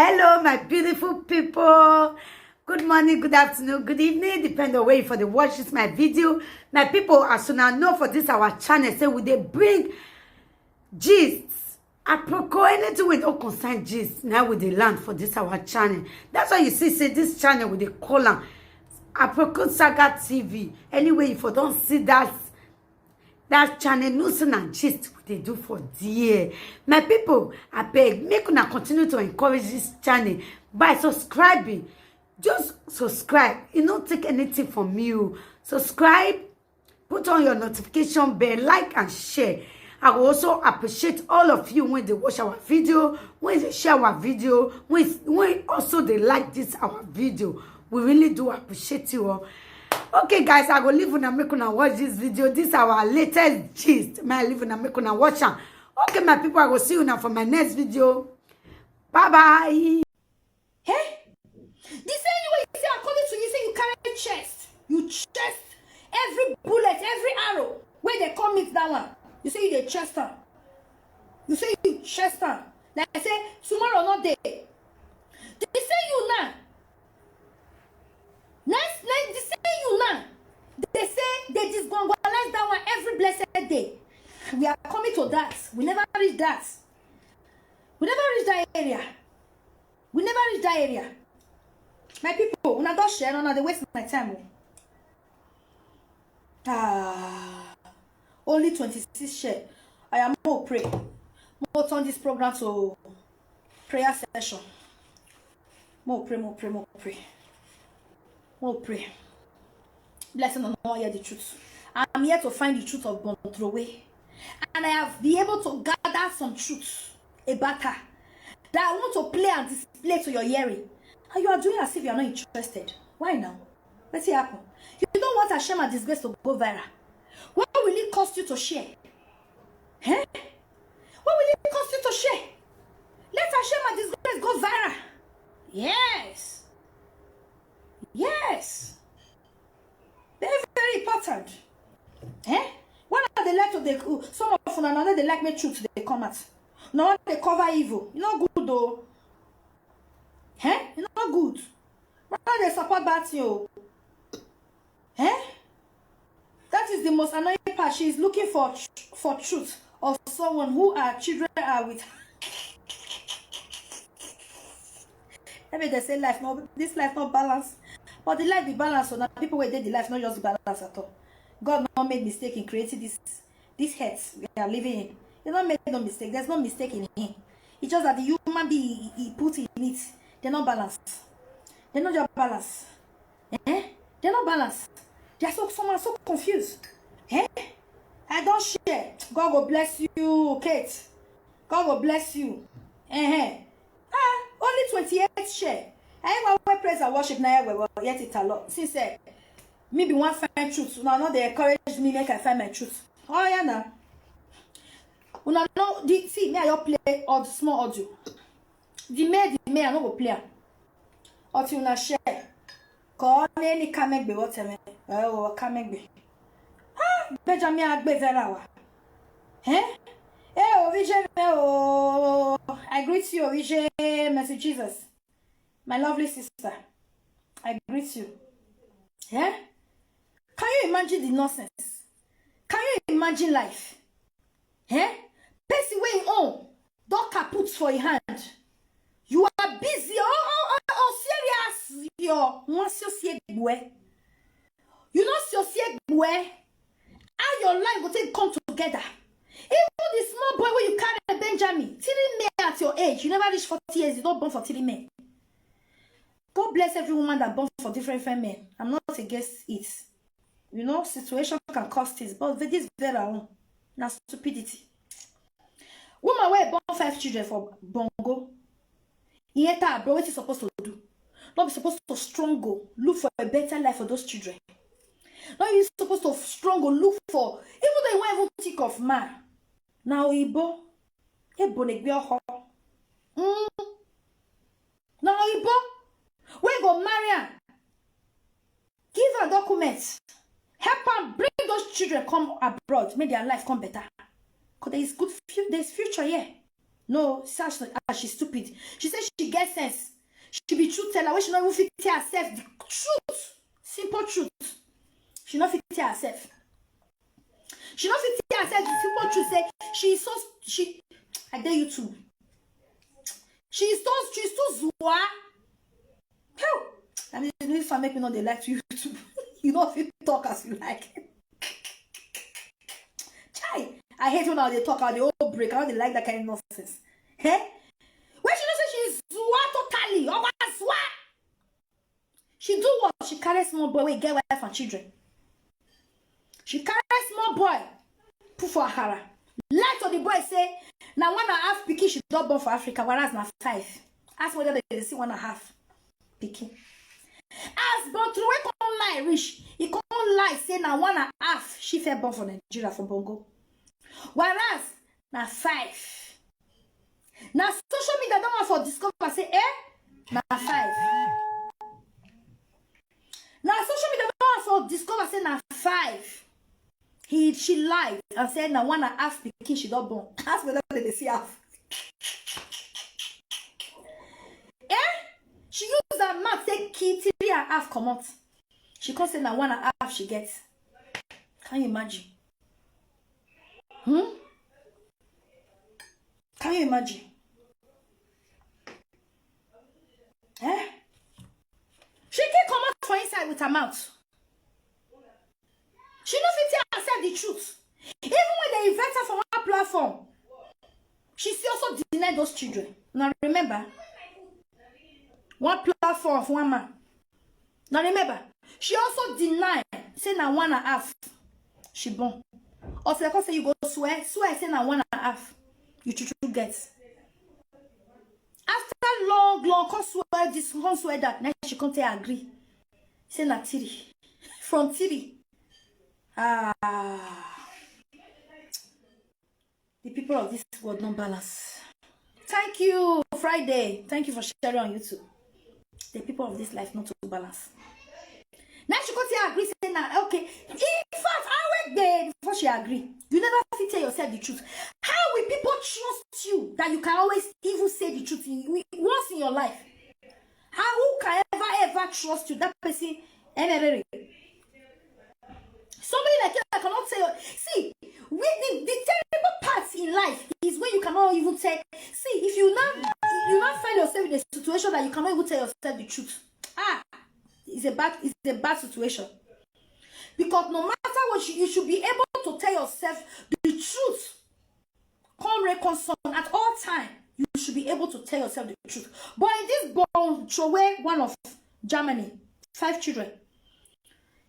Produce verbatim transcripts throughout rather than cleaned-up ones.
Hello, my beautiful people. Good morning, good afternoon, good evening, depend on where you for the watch this my video. My people, as soon as know for this our channel, say we dey bring gist. Aproko, anything we don't concern gist, now we dey land for this our channel. That's why you see, say this channel we dey call am Aproko Saga T V. Anyway, if you don't see that that channel, no sin and gist we dey do for there. My people, I beg, make una continue to encourage this channel by subscribing. Just subscribe. You no take anything from you. Subscribe, put on your notification bell, like and share. I will also appreciate all of you when they watch our video, when they share our video, when, when also they like this our video. We really do appreciate you all. Okay, guys, I go leave una make una watch this video. This our latest gist. My leave una make una watch am. Okay, my people, I go see you now for my next video. Bye bye. Hey, the same way you say according to you say you carry chest, you chest every bullet, every arrow where they come meet that one. You say you dey chest am. You say you chest am. Like I say tomorrow not day. They say you now. Next, next, they say you now. They say they disgwangwalize that one every blessed day. We are coming to that. We never reach that. We never reach that area. We never reach that area. My people, una don share, una dey waste my time. Oh. Ah, only twenty-six share. I am more pray. More turn this program to prayer session. More pray, more pray, more pray. More pray. Blessing on all hear the truth. I'm here to find the truth of Bondrowe. And I have been able to gather some truth about her that I want to play and display to your hearing. And you are doing as if you are not interested. Why now? Let's see happen. You don't want Hashem and disgrace to go viral. What will it cost you to share? Eh? What will it cost you to share? Let Hashem and disgrace go viral. Yes. Yes. Very, very important. Eh? When are they like to they some of una now they like make truth they come out. No, they cover evil. You know good though. Eh? You know good. Why they support that you? Eh? That is the most annoying part. She is looking for tr- for truth of someone who her children are with. Maybe they say life no, this life not balance, but the life be balance. So now people where they the life not just balance at all. God not made mistake in creating this this head we are living in. He not made no mistake. There's no mistake in him. It's just that the human being he, he put in it, they're not balanced. They're not just balanced. Eh? They're not balanced. They are so some are so confused. Eh? I don't share. God will bless you, Kate. God will bless you. Eh? Ah, only twenty-eight share. I ever wear praise and worship now. Well, yet it a lot. Since eh, maybe one fine truth. Now, not they encourage me make I find my truth. Oh yeah, now. Una know the see me I just play all the small audio. The maid, the maid, I no go play am. Until una share. Call any kamegbe whatever. Oh, kamegbe. Ah, Benjamin Agbe Verawa. Eh? Hey, Orije, oh, I greet you, Orije, Mercy Jesus. My lovely sister, I greet you. Eh? Can you imagine the nonsense? Can you imagine life? Eh? Person wey him own don kaput for him hand. You are busy. Oh, oh, oh, oh, serious. Your once you see gbue. You know, see gbue. How your life go take come together? Even the small boy wey you carry, Benjamin, three men at your age, you never reach forty years, you don born for three men. God bless every woman that born for different different men. I'm not against it. You know, situation can cause this, but this Vera own na stupidity. Woman wey born five children for Bongo, he enter abroad. What he supposed to do? Not be supposed to struggle, look for a better life for those children. Not you supposed to struggle, look for. Even though you won't even think of man. Now Igbo, Ebo Negbe Oho. Mm. Now Igbo, we go marry am. Give am documents. Help am bring those children come abroad, make their life come better. Because there is good fu- there is future here. No, such as she stupid. She say she get sense. She be truth teller wey she no even fit tell herself the truth. Simple truth. She no fit tell herself. She no fit tell herself the simple truth say she is so she I dey YouTube. She is so she is too zua. Phew! I mean, this one make me no dey like YouTube. You no fit talk as you like. Chai! I hate when I dey talk, I dey all break. I no dey like that kind of nonsense. Eh? When she no say she is zua totally, over zua. She do what? She carry small boy wey get wife and children. She carry small boy put for akara. Lie to the boy say na one and a half pikin she don born for Africa, whereas na five. Ask whether they dey see one and a half pikin. As Bontro wey come lie reach, he come lie say na one and a half she fit born for Nigeria for Bongo. Whereas na five. Na social media don one for discover say eh na five. Na social media don one for discover say na five. He she lied and said na one and a half pikin she don born. Ask whether they dey see half. Eh? She use her mouth take kill three and a half comot. She come say na one and a half she get. Can you imagine? Hmm? Can you imagine? Eh? She keep comot for inside with her mouth. She no fit tell herself the truth. Even when they invite her for one platform, she still also deny those children. Now remember, one platform of one man. Now remember, she also deny say na one and a half she born. Also, like I say, you go swear, swear say na one and a half. You true true get. After long, long, come swear this, come swear that. Now she come tell agree. Say na three. From three. Ah. The people of this world no balance. Thank you, Friday. Thank you for sharing on YouTube. The people of this life not to balance. Now she go say agree say na okay. In fact, I wait there before she agree. You never fit tell yourself the truth. How will people trust you that you can always even say the truth in, once in your life? How who can ever ever trust you? That person, eh, eh, eh, eh. Somebody like you, I cannot tell you. See, with the, the terrible part in life is when you cannot even tell. See, if you now you now find yourself in a situation that you cannot even tell yourself the truth. Ah, it's a bad it's a bad situation. Because no matter what, you, you should be able to tell yourself the truth. Come reckon son at all time. You should be able to tell yourself the truth. But in this born throwaway one of Germany, five children,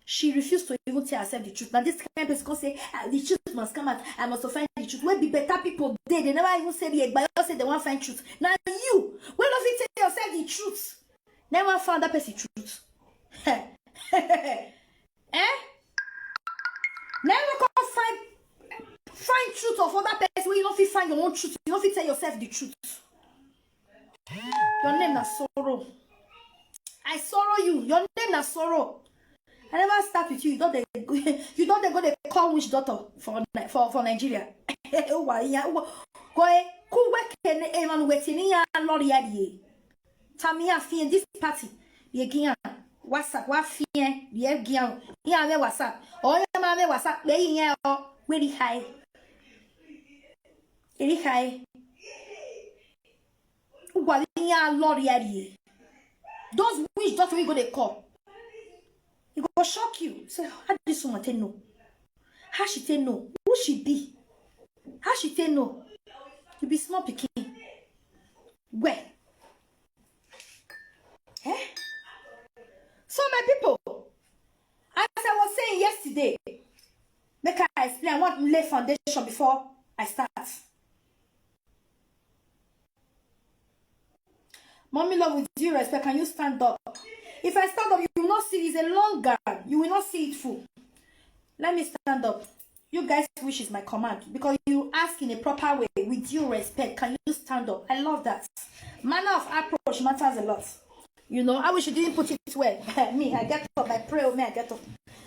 she refused to even tell herself the truth. Now this kind of person come say, "Ah, the truth must come out. I must find the truth." When be better people, they they never even say the egg, but say they want find truth. Now you, when don't you tell yourself the truth? Never found that person truth. Eh? Never come find find truth of other person wey you no fit find your own truth. You no fit tell yourself the truth. Your name na sorrow. I sorrow you. Your name na sorrow. I never start with you. You don dey you don dey go dey call witch doctor for Ni- for for Nigeria. Uwa ya uwa. Koe kuwe kene eman wetini ya lori ya die. Tamia fien this party. Ye gian WhatsApp wa fien ye gian. Ya me WhatsApp. O ya ma me WhatsApp be yin o. We di high. Eri high. Uwa ya lori ya die. Those witch doctor we go dey call. It go shock you. Say, how this woman take no? How she take no? Who she be? How she take no? You be small pikin. Where? Eh? So my people, as I was saying yesterday, make I explain. I want to lay foundation before I start. Mommy love, with due respect, can you stand up? If I stand up, you will not see. It's a long gown. You will not see it full. Let me stand up. You guys wish is my command because you ask in a proper way, with due respect. Can you stand up? I love that. Manner of approach matters a lot. You know, I wish you didn't put it well. Me, I get up. I pray. Oh, me, I get up.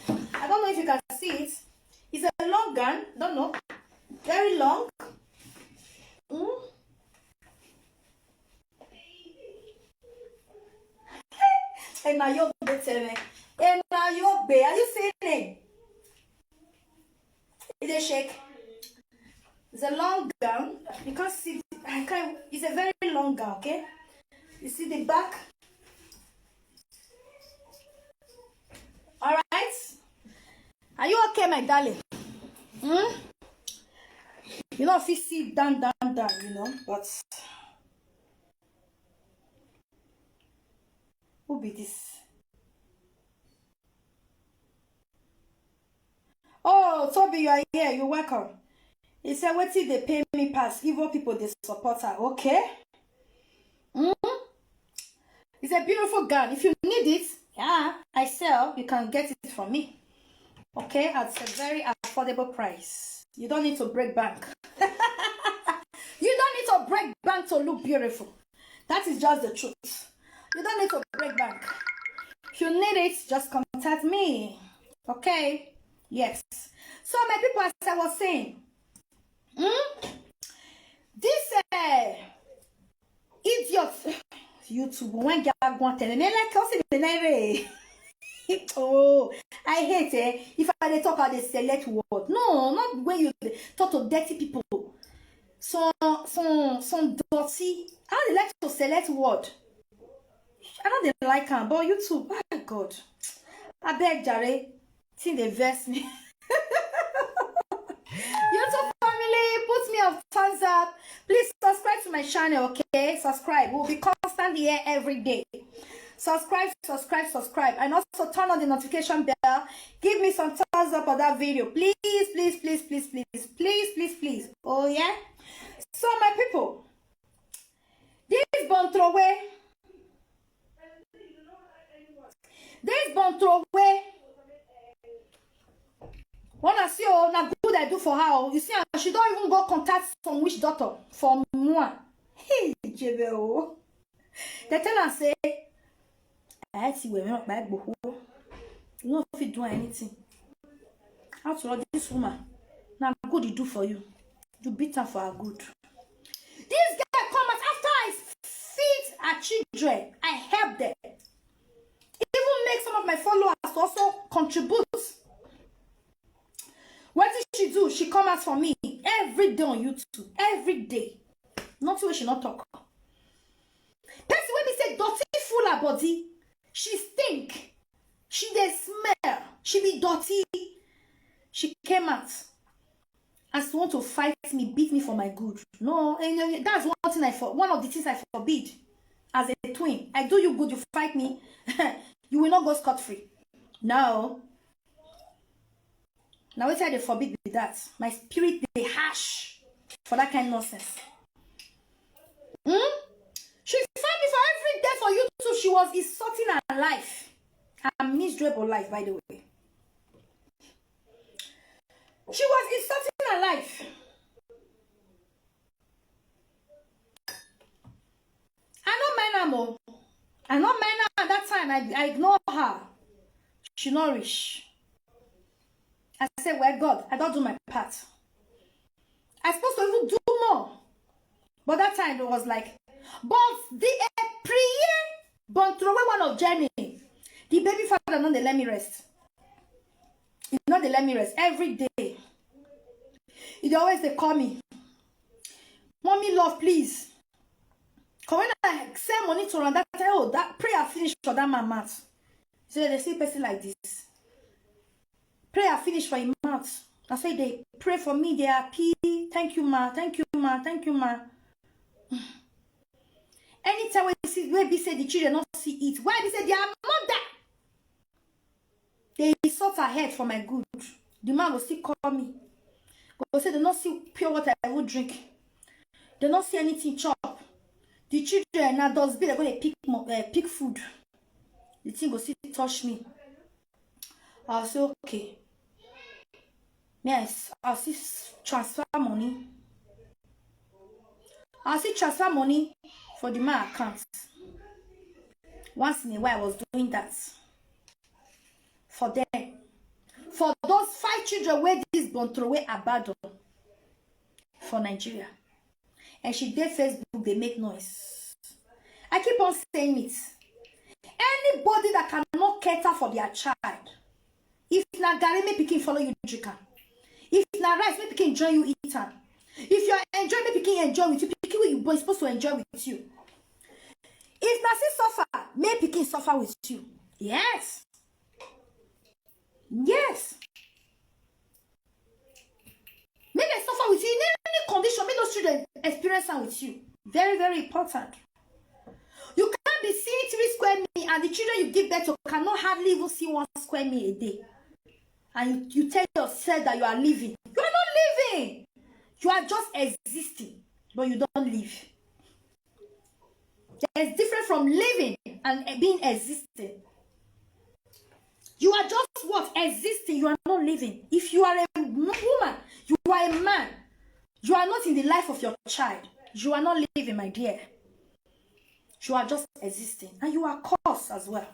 I don't know if you can see it. It's a long gown. Don't know. Very long. Mm. Enayogbe Teme. Enayogbe. Are you seeing it? It is shake. It's a long gown. You can't see. I can't. It's a very long gown. Okay. You see the back. All right. Are you okay, my darling? Hmm? You know, if you sit down, down, down, you know, but who be this? Oh, Toby, you are here. You're welcome. He said, "Wetin dey pay me pass? Evil people dey support her." Okay. Mm-hmm. It's a beautiful gown. If you need it, yeah, I sell. You can get it from me. Okay, at a very affordable price. You don't need to break bank. You don't need to break bank to look beautiful. That is just the truth. You don't need to break bank. If you need it, just contact me. Okay? Yes. So, my people, as I was saying, hmm? This uh, idiot YouTube, when Jaguar tell me like, "Oh, see the name." Oh, I hate it. If I dey talk, I dey select word. No, not when you dey talk to dirty people. Some, some, some dirty. I no dey like to select word. I no dey like am, but YouTube, oh God. Abeg, jare, thing dey vex me. YouTube family, put me a thumbs up. Please subscribe to my channel, okay? Subscribe. We'll be constantly here every day. Subscribe, subscribe, subscribe. And also turn on the notification bell. Give me some thumbs up on that video. Please, please, please, please, please, please, please, please. Oh, yeah? So, my people, this born throwaway, this born throwaway, wanna see, oh, na good I do for her, oh. You see, ah, she don't even go contact some witch doctor for moi. Hey, Jebe, oh. They tell her, say, "I see where my bag go. You no fit do anything." After all, this woman, na good e do for you. You beat her for her good. This girl come out after I feed her children. I help them. Even make some of my followers also contribute. What did she do? She come out for me every day on YouTube. Every day. Nothing wey she not talk. Person wey be say dirty full her body. She stink. She dey smell. She be dirty. She came out as want to fight me, beat me for my good. No, and, uh, that's one thing I for one of the things I forbid as a twin. I do you good, you fight me. You will not go scot free. No. Now wetin I dey forbid be that. My spirit dey harsh for that kind nonsense. Hmm? She find me for every day for YouTube. She was insulting her life. Her miserable life, by the way. She was insulting her life. I no mind am o. I no mind am that time. I, I ignore her. She no reach. I say, "Well, God, I don't do my part. I supposed to even do more." But that time it was like, but the, eh, prayer, but throw away one of Jenny. The baby father no dey let me rest. He no dey let me rest. Every day, he dey always dey call me, "Mommy love, please." Cause when I send money to am that time, oh, that prayer finish for that man mouth. So they see person like this. Prayer finish for him mouth. I say they pray for me, they happy. "Thank you, ma. Thank you, ma. Thank you, ma." Anytime we see, we be say the children not see it. Why be say their mother? They insult her head for my good. The man will still call me. Go say they not see pure water I will drink. They not see anything chop. The children now does be they go dey pick mo- uh, pick food. The thing go still touch me. I'll say, "Okay." Yes, I'll see s- transfer money. I'll see transfer money for the man account. Once in a while, I was doing that for them. For those five children where this born throw away abandon for Nigeria. And she dey Facebook, they make noise. I keep on saying it. Any Anybody that cannot cater for their child, if na garri, make pikin follow you drink am. If na rice, make pikin join you eat am. If you are enjoy, make pikin enjoy with you. Pikin wey you born suppose to enjoy with you. If na still suffer, make pikin suffer with you. Yes. Yes. Make dem suffer with you in any condition. Make those children experience am with you. Very, very important. You can't be seeing three square meal and the children you give birth to cannot hardly even see one square meal a day. And you, you tell yourself that you are living. You are not living. You are just existing, but you don't live. There is difference from living and being existing. You are just what? Existing. You are not living. If you are a m-, woman, you are a man, you are not in the life of your child. You are not living, my dear. You are just existing. And you are cursed as well.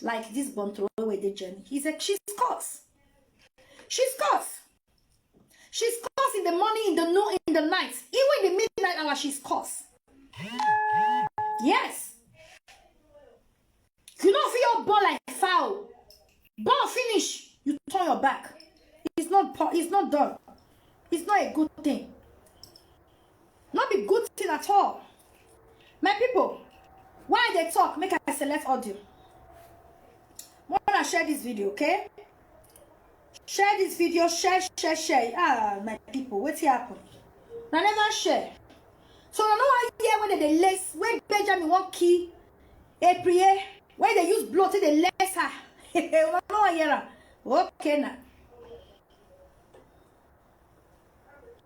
Like this born throwaway the journey. He's a, she's cursed. She's cursed. She's cursed in the morning, in the noon, in the night. Even in the midnight hour, she's cursed. Yes. You know, if you born like fowl, born finish, you turn your back. It's not po-, it's not done. It's not a good thing. Not be good thing at all. My people, why they talk? Make I select audio. Wanna share this video, okay? Share this video, share, share, share. Ah, my people, what's happened? I never share. So I know I hear when they lace, when Benjamin won't key a prayer, when they use blood to the lace her. I know I hear her. Okay now.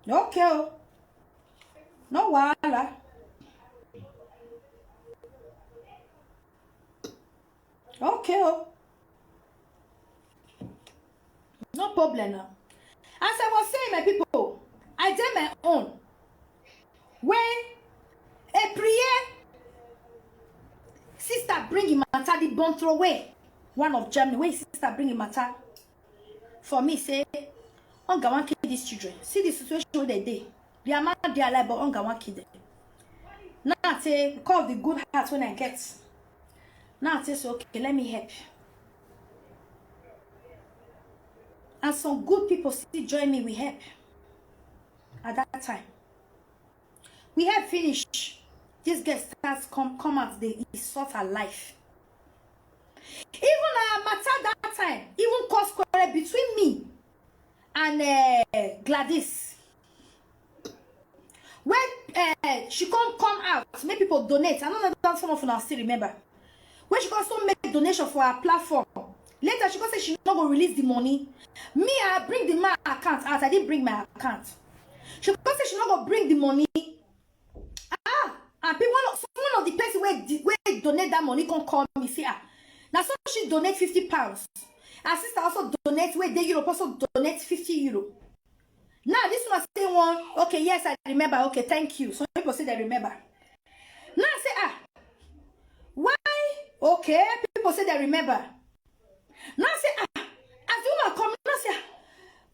Okay, oh. No wahala. Okay, oh. No problem now. As I was saying, my people, I did my own. When a prayer sister bring him matter, the born throw away. One of Germany, when sister bring him matter for me, say, hunger wan kill these children. See the situation where they dey. Their man dey alive, but hunger wan kill them. Now I say, because of the good heart when I get, now I say, so okay, let me help. And some good people still join me, we help. At that time, we help finish. This girl starts come, come out, they insult her life. Even our matter that time, even cause quarrel between me and, uh, Gladys. When, uh, she come, come out, make people donate. I don't know if some of you still remember. When she come so make donation for her platform. Later, she come say she no go release the money. Me, I bring the man account out. I didn't bring my account. She come say she no go bring the money. Ah, and people, one of, one of the person where, where donate that money come call me, say, ah, now so she donate fifty pounds. Her sister also donate, where they Europe also donate fifty euro. Now this one say one, okay, yes, I remember. Okay, thank you. Some people say they remember. Now I say, ah, why? Okay, people say they remember. Now I say, ah, as the woman come, now I say, ah,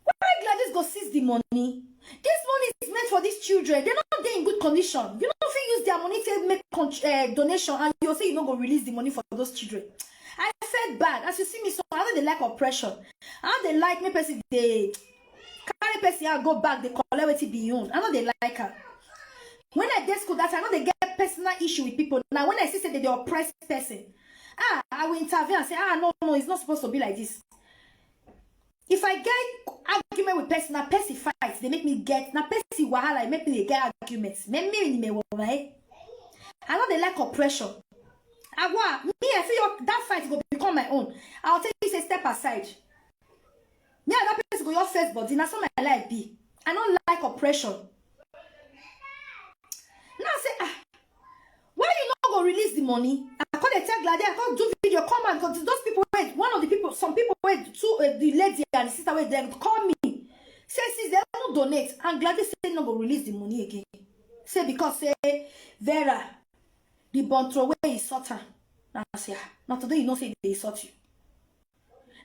why Gladys go seize the money? This money is meant for these children. They're not there in good condition. You don't fit use their money to make con-, uh, donation, and you say you no go release the money for those children. I felt bad. As you see me, so I don't dey like oppression. I don't dey like make person dey carry person and go back, they collect wetin be own. I know they like her. When I dey school that time, I know they get personal issue with people. Now when I see say they dey oppress person, ah, I will intervene and say, ah, no, no, it's not supposed to be like this. If I get argument with person, na person fight, they make me get, na person wahala, they make me dey get arguments. Me, me, me, me, me. I know they like oppression. Agwa, me, I feel your, that fight go become my own. I'll tell you, say, step aside. Me and that person go your first body. Na so my life be. I don't like oppression. Now I say, ah, why you not go release the money? I call the tell Gladi, I call do video, come and, 'cause those people wait. One of the people, some people wait. Two, uh, the lady and the sister wait. Then call me. Say, sis, they don't donate. And Gladi say no go release the money again. Say because say Vera, the born throw away is sort am. Now I say, ah, now today you know say they sort you.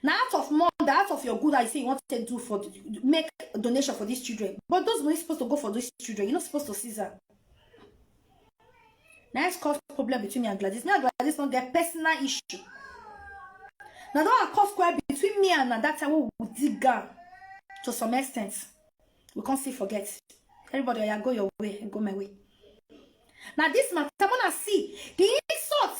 Now out of money, out of your good, I say you want to do for the, make donation for these children. But those money supposed to go for these children. You're not supposed to see them. Na im cause problem between me and Gladys. Me and Gladys no get personal issue. Na that one cause quarrel between me and her that time wey we dig am to some extent. We come still forget. Everybody, oya, go your way, go my way. Na this matter, una see the insult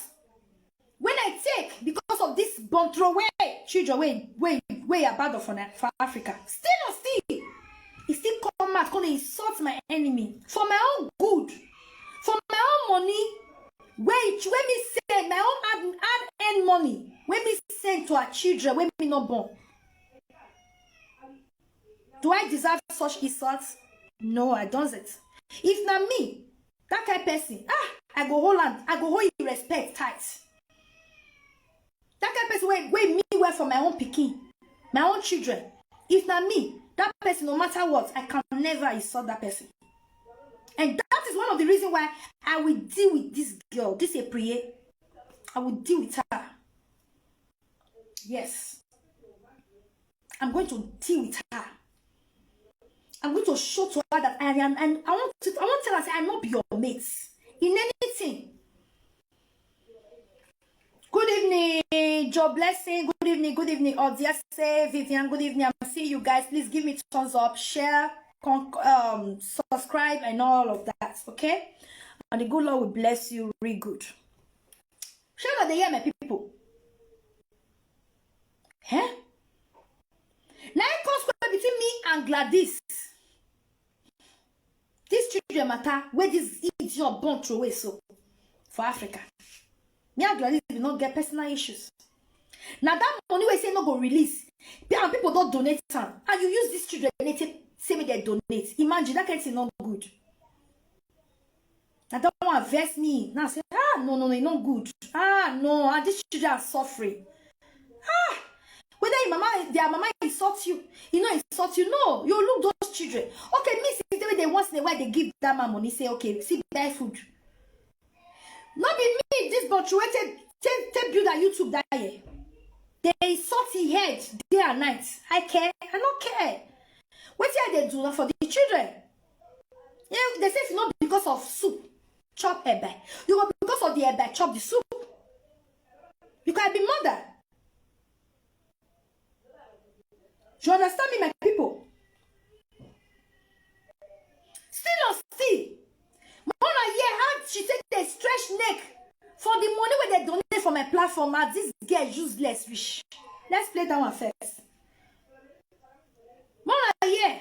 wey I take because of this born throway children wey, wey, wey abandon for, Na- for Africa. Still, no, still, e still come out, come dey insult my enemy for my own good, for my own money, wey, wey me send, my own hard, hard earned money, wey me send to her children, wey me no born. Do I deserve such insults? No, I don't. If na me, that kind person, ah, I go hold am, I go hold im respect tight. That kind person wey, wey me well for my own pikin, my own children. If na me, that person, no matter what, I can never insult that person. And that is one of the reasons why I will deal with this girl, this April. I will deal with her. Yes. I'm going to deal with her. I'm going to show to her that I am, and I want to, I want to tell her, say, I no be your mate in anything. Good evening, Joe Blessing. Good evening, good evening, Odiase, Vivian. Good evening. I'm seeing you guys. Please give me thumbs up, share, con- um, subscribe, and all of that. Okay? And the good Lord will bless you real good. Share, not the hear, my people. Eh? Na im cause quarrel between me and Gladys. This children matter wey this idiot born throway so for Africa. Me and Gladys, we no get personal issues. Na that money wey say no go release, pe- and people don donate am, and you use these children, they take say make dem donate. Imagine, that kind thing no good. Na that one vex me. Now I say, ah, no, no, no, e no good. Ah, no, ah, these children are suffering. Ah, whether your mama, their mama insult you, e no insult you. No, you look those children. Okay, me see the way they once in a while they give that man money. Say, okay, see, buy food. No be me, this born throway take, take, take build a YouTube that year. They insult his head day and night. I care, I no care. Wetin I dey do na for the children. Yeah, they say if not because of soup, chop eba. You go because of the eba, chop the soup. You can be mother. You understand me, my people? Still, no, still. Mona hear how she take dey stretch neck for the money wey they donate for my platform. As this girl useless reach. Let's play that one first. Mona hear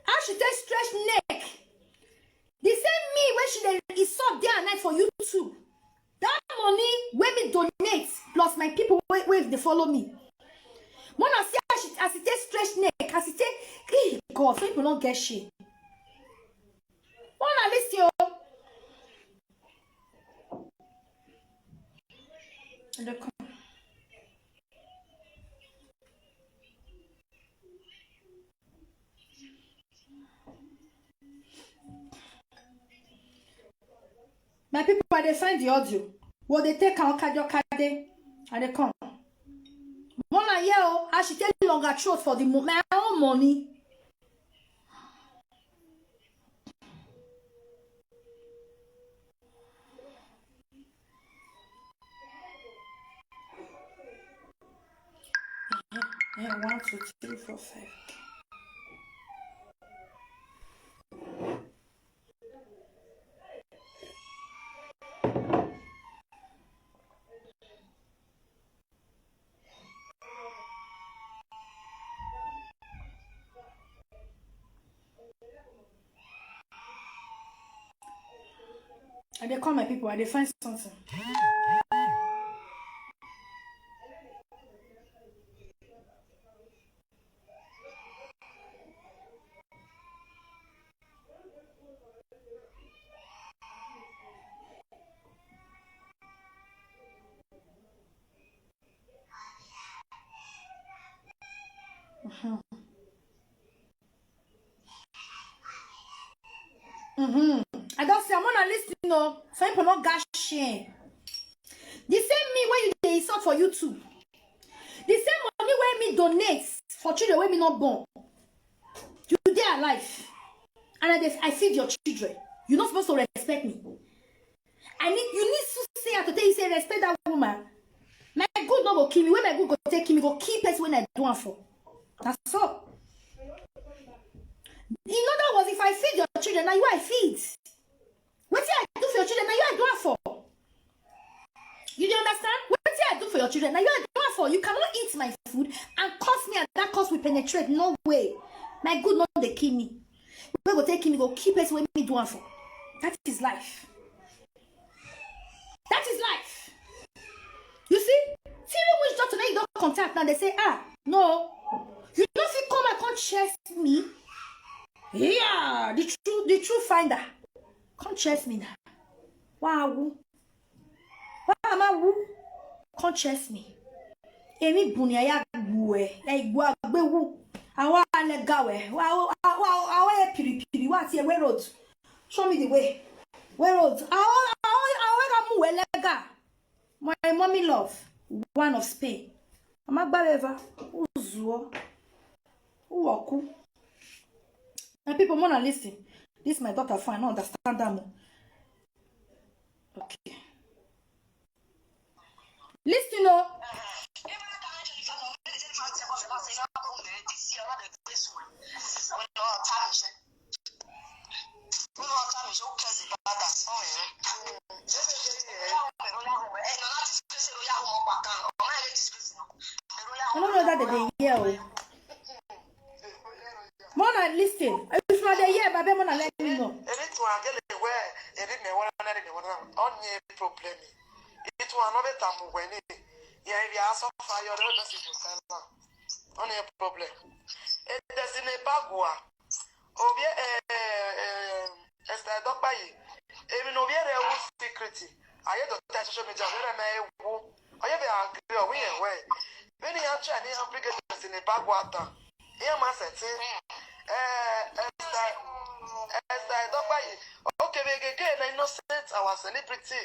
how she take stretch neck. The same me wey she dey insult day and night for YouTube. That money wey me donate plus my people wey, wey dey follow me. Mona see as she, as e take stretch neck, as e take, hey God, some people no get shame. Mona, listen o. And they come. My people, I dey find the audio. Well, they take our cardio cardi and they come. Mona hear o, as she take longer throat for the mo- my own money. Eh, one, two, three, four, five. I dey call my people, I dey find something. Mm-hmm. I don't say I'm gonna listen, no. Some people not got shame. The same me when you dey insult for YouTube. The same money where me donate for children where me not born. You dey alive. And I, dey- I feed your children. You not supposed to respect me. I need you need to say I to tell you say respect that woman. My good no go kill me. When my good go take me, go kill person when I do am for. That's all. In other words, if I feed your children, now you I feed. What I do for your children, now you I do am for. You dey understand? What I do for your children, now you I do am for. You cannot eat my food and curse me, and that curse will penetrate. No way. My good no dey kill me. We go take me, go kill person when me do am for. That is life. That is life. You see, see the witch doctor now you don't contact now. They say, ah, no. You don't feel come and come chest me. Yeah, the true, the true finder. Come chest me now. Wow. Wow, woo. Come chest me. Èmi bùn ni aya gbù ẹ, ẹ gbù agbéwù. Àwọn alẹ́gà wẹ̀, wà á wà á wà á yẹ pìrìpìrì wà á ti ẹwé road. Show me the way. Where road? Àwọn àwọn àwọn ẹ̀ka mú wẹ̀ lẹ́gà. My mommy love, one of Spain. Mama Gbareva, Uzuo, Uwoku. My people, wanna listen. This my daughter fine, I don't understand them. Okay. Listen, oh. I don't know that they dey hear, oh. Mona, listen. If you are there, yeah, baby, Mona, let me know. Eri tu angele we, eri me wala na eri me wala. Onye problem. Itu anobe tamu weni. Ya eri aso fa yo de besi ko sana. Onye problem. E destiny bagua. Obie eh eh Esther Dokpayi. Emi no obie re wu secret. Aye do te social media we re me wu. Oye be agree o we we. Beni ya try ni application in the bagua ta. Here ma setting. Eh Esther Esther Dokpayi. Okay, we get na innocent our celebrity.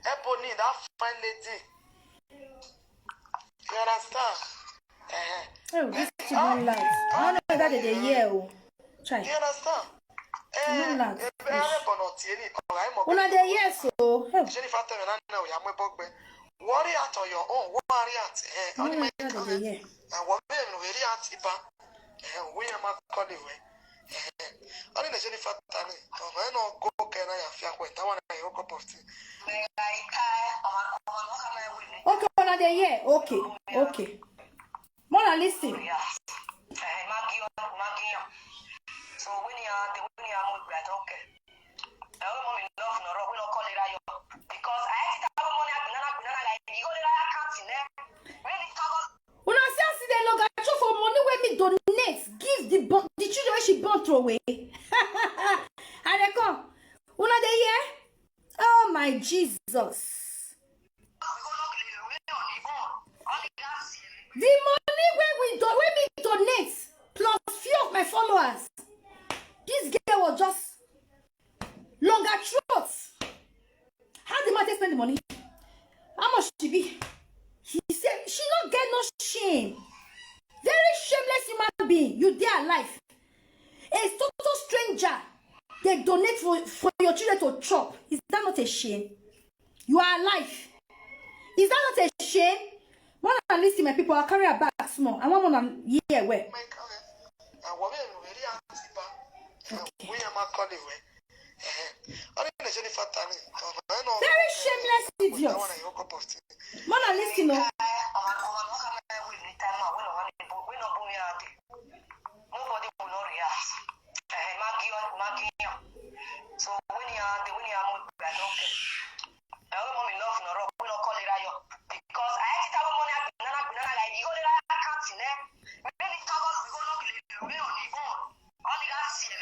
Ebony, that fine lady. You understand? Eh. Oh, this is too long light. I don't know whether they dey hear, oh. Try. You understand? Eh, No laugh, eh, please. Eh, bono ti eni, ọ̀rọ̀ ẹ̀ mọ̀ Una pé dey hear so. Hell. Jennifer tell me now, now, ya mo bogbe. Worry out on your own. Worry out. Eh, No only my whether they dey hear. And what me no worry out iba. Eh, we am a call it way. Eh, only the Jennifer tani. Oh, I no go can I feel when that one I hook up of thing. Okay, una dey hear. Okay, okay. Mona, listen. Yeah. Eh, Maggie, Maggie. So when you are the when you are with that, okay. Now mommy love no rock, we no call it ayo. Because I have to have money at banana banana like you go to the account in there. When it cover Una see as e dey look at you for money wey me donate give the bo- the children wey she born throw away. I dey come. Una dey hear? Oh my Jesus. The money wey we do wey me donate plus few of my followers. This girl was just longer throat. How the man take spend the money? How much she be? He said she no get no shame. Very shameless human being. You dey alive. A total stranger. They donate for, for your children to chop. Is that not a shame? You are alive. Is that not a shame? Mona, listen, my people. I'll carry her back small. I want Mona here where. My comment. I want me to really ask you back. Okay. We are my colleague. Very shameless idiot. Mona, listen, oh. Nobody will not react. Eh, Maggie, Maggie. So when you are the when you are moved, I don't care. I don't want me love no rock, we no call it ayo. Because I have to have money, banana, banana, like you go to the account in there. When it covers, we go not be we on the phone. Only that see the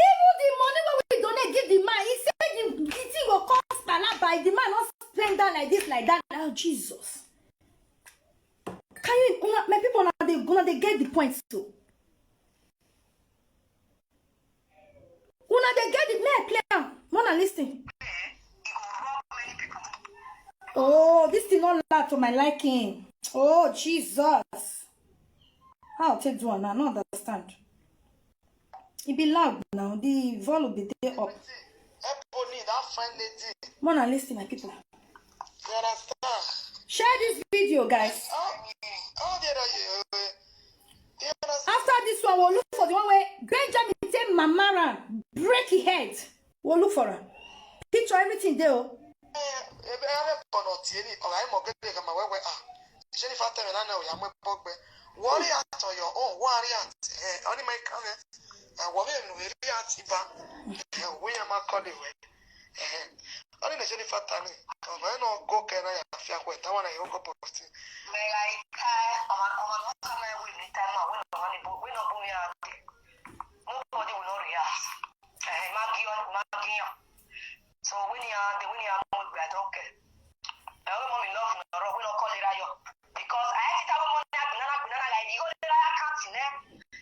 Even the money wey we donate give the man, he say the, the thing go cost palaba if the man no spend am like this, like that. Oh, Jesus. Can you, una, my people, una dey, una dey get the point so? Una dey get the, make I play am. Mona, listen. Oh, this thing not loud to my liking. Oh, Jesus. How I take do am now? I no understand. E be loud now. The volume be dey up. fine lady. Mona, listen, my people. You understand? Share this video, guys. Oh, oh, they don't you. You understand? After this one, we'll look for the one where Benjamin take Mamara, break his head. We'll look for her. Picture everything there. Oh. Ebe ebe kọnọ tie ni ọ̀rọ̀ àìmọ̀ gẹ́gẹ́ kan máa wẹ́wẹ́ à. Ṣé ní fatẹ́mi lánàá ò yá mọ́ ẹ̀pọ̀ gbẹ? Wọ́n rí àtọ̀yọ̀ ó wọ́n rí àti ẹ̀ ọ́ ní máa ń kàn ẹ́. Àwọn mi ò rí àti bá ẹ̀ òwe yẹn máa kọ́ lè wẹ̀. Ọ́ ní lè ṣe ní fatẹ́mi. Ọ̀rọ̀ ẹ̀ náà gòkè náà yà fi àpò ẹ̀ táwọn náà yóò kọ́ pọ̀ sí. Mẹ̀rà ìka ọmọ ọmọ náà kà máa wí ní táìmù àwọn ìlànà níbo wí náà bóyá àgbẹ̀. Nobody will not react. Eh, Maggie on Maggie on. So when you are the when you are more I don't care. I will mommy love no rock we no call it ayo. Because I hate it when money banana banana like you go there I can't in there.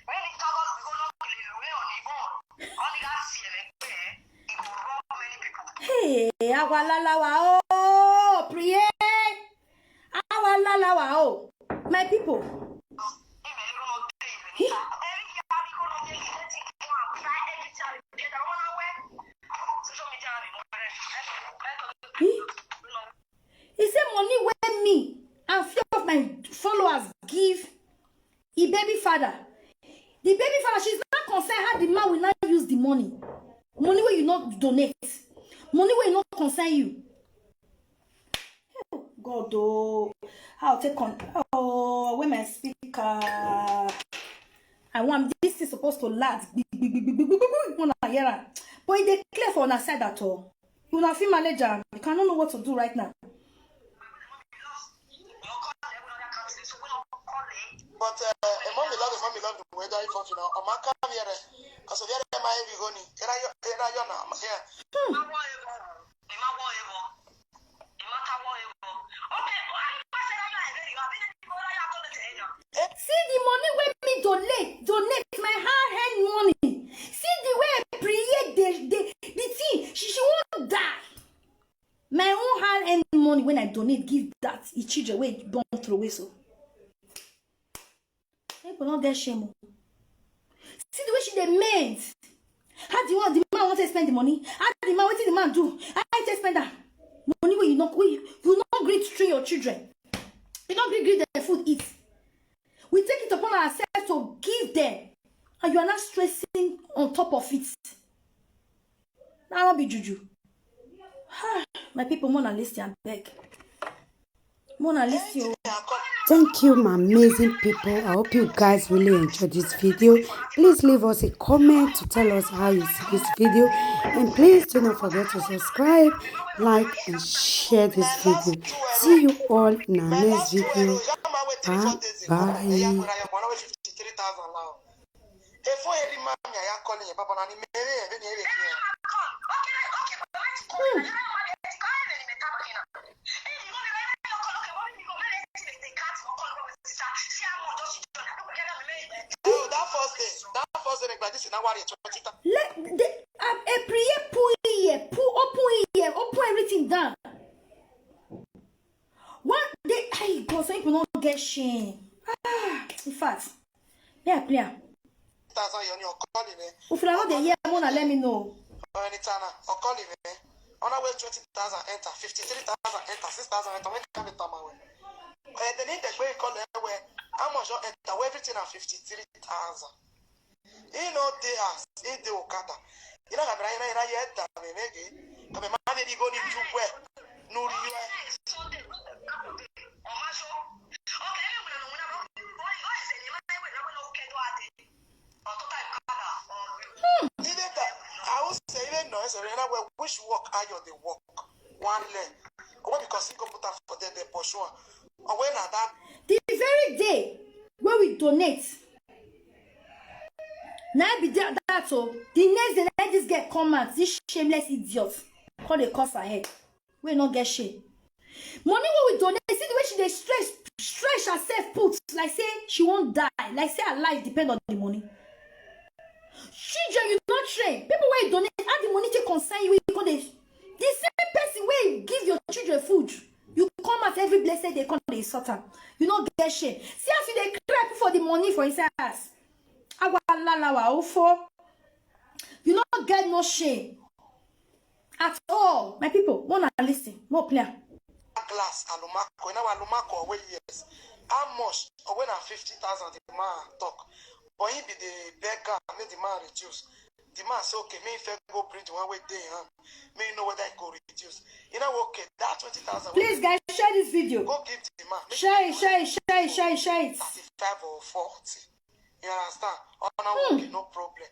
When it covers we go not kill you we on the phone. Only that see it eh. It will rob many people. Hey, awalalawa, oh, pray. Awalalawa, oh, my people. He, he say money wey me and few of my followers give e baby father. The baby father, she's not concerned how the man will not use the money. Money wey you not donate. Money wey not concern you. God oh, how take con oh when my speaker. I want this is supposed to last. Big, big, big, big, big, big, big, when I hear am. But e dey clear for una side at all. Una fit manage am. You cannot know what to do right now. But uh, a mommy love, a mommy love the weather if you know. I'm a come here. Because of here, my heavy honey. Here I, here I, you know. Yeah. See the money wey me donate, donate my hard-earned money. See the way I create the the the thing. She she won't die. My own hard-earned money when I donate give that e children wey born throw away so. People no get shame o. See the way she dey ment. How the one the man want to spend the money? How the man wetin the man do? How he take spend am? Money wey you no wey you, you no gree train your children. You no gree give them food eat. We take it upon ourselves to give them, and you are not stressing on top of it. Now I be juju. Ah, my people, Mona listen, I beg. Mona listen. Thank you, my amazing people. I hope you guys really enjoyed this video. Please leave us a comment to tell us how you see this video. And please do not forget to subscribe, like, and share this video. See you all in our next video. Bye bye. Efo eri mami aya kọli yẹn bàbá nani mẹrẹ yẹn bẹni ẹrẹ yẹn. Oh, that first day, that first day, like this in our twenty. Let the um, a prayer pull here, pull open here, open everything down. One day, hey God, some people no get shame. Ah, in fact, yeah, prayer. Thousand yẹn ni ọkọ lè rẹ. If you no dey hear, Mona, let me know. Ọ̀rẹ́ ní tana ọkọ lè rẹ. Ọ̀nà wẹ̀ twenty thousand enter, fifty three thousand enter, six thousand enter, wọ́n ká mi tọ́ ma wẹ̀. Ọ̀rẹ́ tẹ̀ ní ìdẹ̀gbẹ́ ìkọlẹ̀ ẹ̀wẹ̀, how much don enter, everything na fifty three thousand. He no dey house, he dey Okada. You know, I'm right, right, right, right, me, me, come and maybe go need to wear. No, you Even the, I will say, even no, it's a real way which work are you the work? One leg. Oh, because he go put up for them, they pursue. Oh, when are that? The very day when we donate, now be that, that so the next day, let this girl come out, this shameless idiot. Call the cuss her head. We no get shame. Money wey we donate, see the way she dey stretch stretch herself put like say she wan die, like say her life depend on the money. Children you no train, people wey you donate, how the money take concern you, you come dey the same person wey give your children food, you come out every blessed day come dey insult am. You no get shame. See as you dey cry put for the money for inside house. Awalalawa ofo. You no get no shame. at all. My people, wanna listen, more player. Glass Alumako. Now Alumako away years. How much? Away na fifty thousand the man talk. But he be the beggar, make the man reduce. The man say, okay, me if I go bring the one way day hand. Me know whether I go reduce. You know, okay, that twenty thousand. Please, guys, share this video. Go give the man. Make Share the it, share it, share it, share it, share it. Thirty-five or forty. You understand? On a working, no problem.